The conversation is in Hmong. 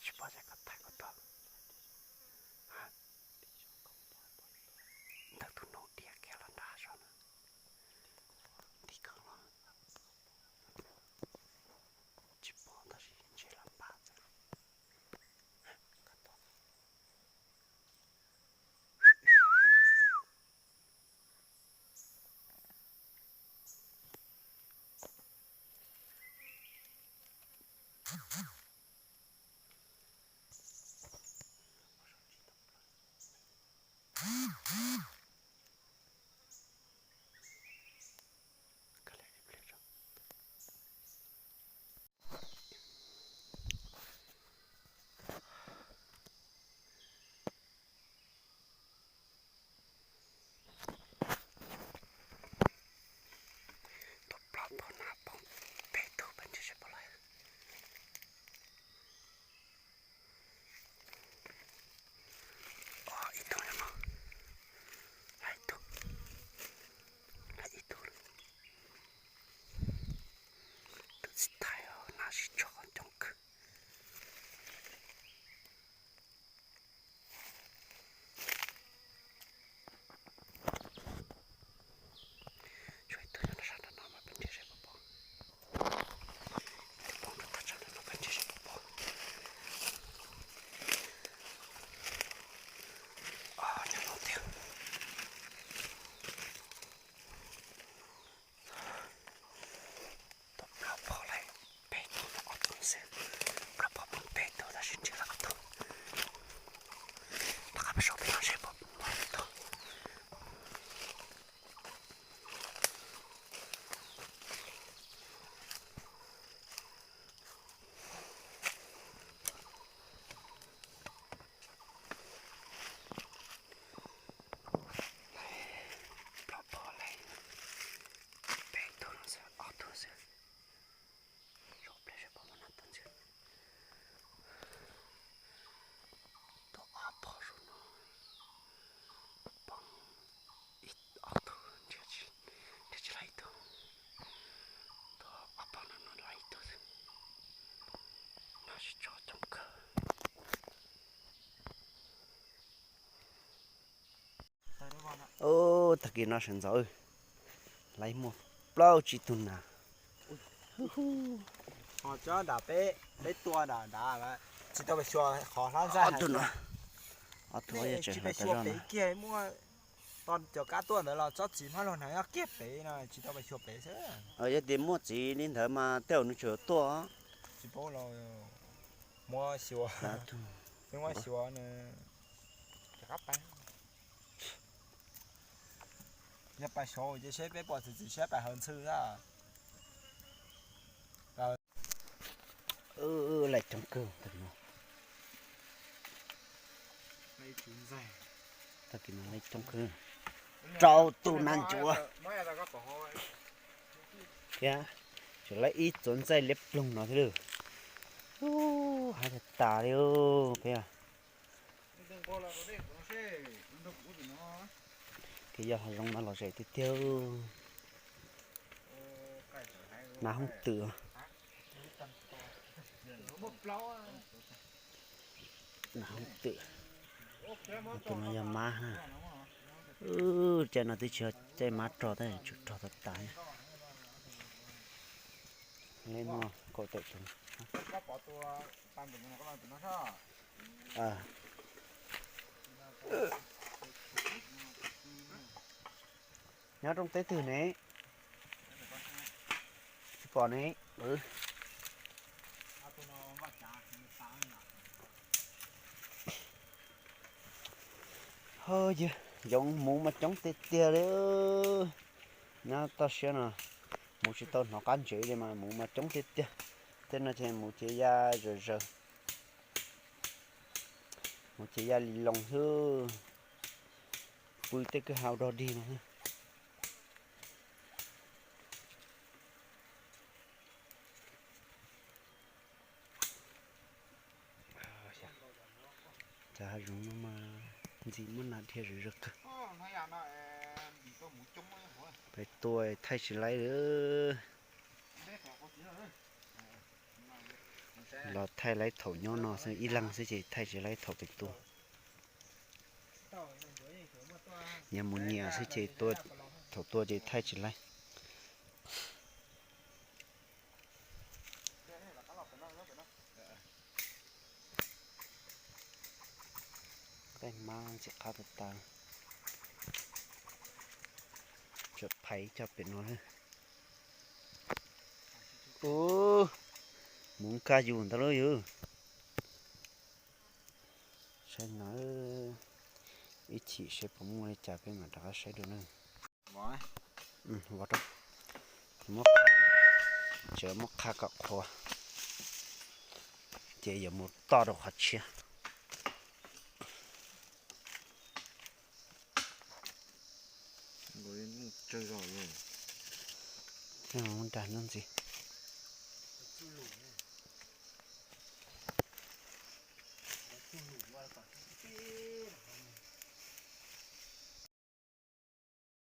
Tsis pom, koj thaij kuv tuaj. Ntawm tus noog diam kiag los nrad saum no. Nti kawg los. Tsis pom tab sis ntshe lam npam xwb. Tuaj ploj tau na poob peb tug pes ntseg seb puas lawm. Ib tug no, ib tug, ib tug. Tus txiv thaij na sib tso coob kawg. Tshuav ib tug nyob rau sab nram no mas pes ntseg seb puas pom. Ib tug poob rau sab nram no pes ntseg seb puas pom. Nyob no tiag. Tau plaub pog lawm, peb tug no ob tug xwb. Plaub pog poob peb tug tab sis ntshe lawv ob tug. Rov qab mus saum peb no seb puas muaj lwm tus. Plaub pog lawm, peb tug no xwb, ob tug xwb. Zaum pliag seb puas muaj nab tug ntxiv. Tus ob pog saum no poob ib ob tug, ntshe tsis laib ib tug. Tus ob pog no no laib ib tug xwb. No sib tso coob kawg. Ub, tag kis no sawv ntxov laib muaj plaub tsib tug nas. Ho tsob nram peb, peb tua nram nrad, tsis tau pes xyuas qhov hlab ntxaij. Ob tug no, ob tug yog tseem hlawv tas zog na. Kiag muaj tau cov kab tuaj ntawd los tsob txiv hmab laug hnav nyob kiag pem no, tsis tau pes xyuas pem xwb. Yog tias muaj txiv li ntawd mas tej zaum nws tseem tuaj. Tsis paub los muab xyuas, muab xyuas nws. Yog pais saud ces seb peb pom txiv txiv seb pais hawv ntxhw na. Laij coob kawg tag kis no. Tag kis no laij coob kawg. Rau tus nas ncuav thiab, tseem laij ib txuas ntxaij liab ploog no thiab lawm. Ub, haib tag tas li peb. Kev yog hav zoov mas lom zem tiag tiag. Nas hoob twm. Nas hoob twm. Tus no yog mab na. Caij no twb tsis yog caij mab rog tab sis tsum rog tas tas. Leb muaj kaum tawm tus. Nyob rooj teb twg ne? Tsis pom ne. Ho yog yoov muv mas coob tiag tiag li. Nyob toj siab no muv tsis tau hnov qab ntsev li mas muv mas coob tiag tiag. Tej no ces muv ces ya zawm zaws, muv ces ya li loo xwb, pw tej kwj ha dog dig no xwb. Cov hav zoov no mas ntxim muaj nas dhia zom zaws kawg. Peb tua thaij tsis laib li. Los thaij laib thaum nyob no xwb, ib leeg xwb ces thaij tsis laib thaum pem tuaj. Yog mus nyiam xwb ces tua, thaum tuaj ces thaij tsis laib. Tej mab ntxim qab tas tas. Tsuas phais coj pem no lawm. Ub, mus kaj yus ntawd lawm yus. Saib no, ib chim seb puas muaj li cas peb mam rov qab saib dua na. Muab, tseem muab qha kom qhuav, ces yuav mus toj rau qhov tshiab. Nra ntub ntxiv.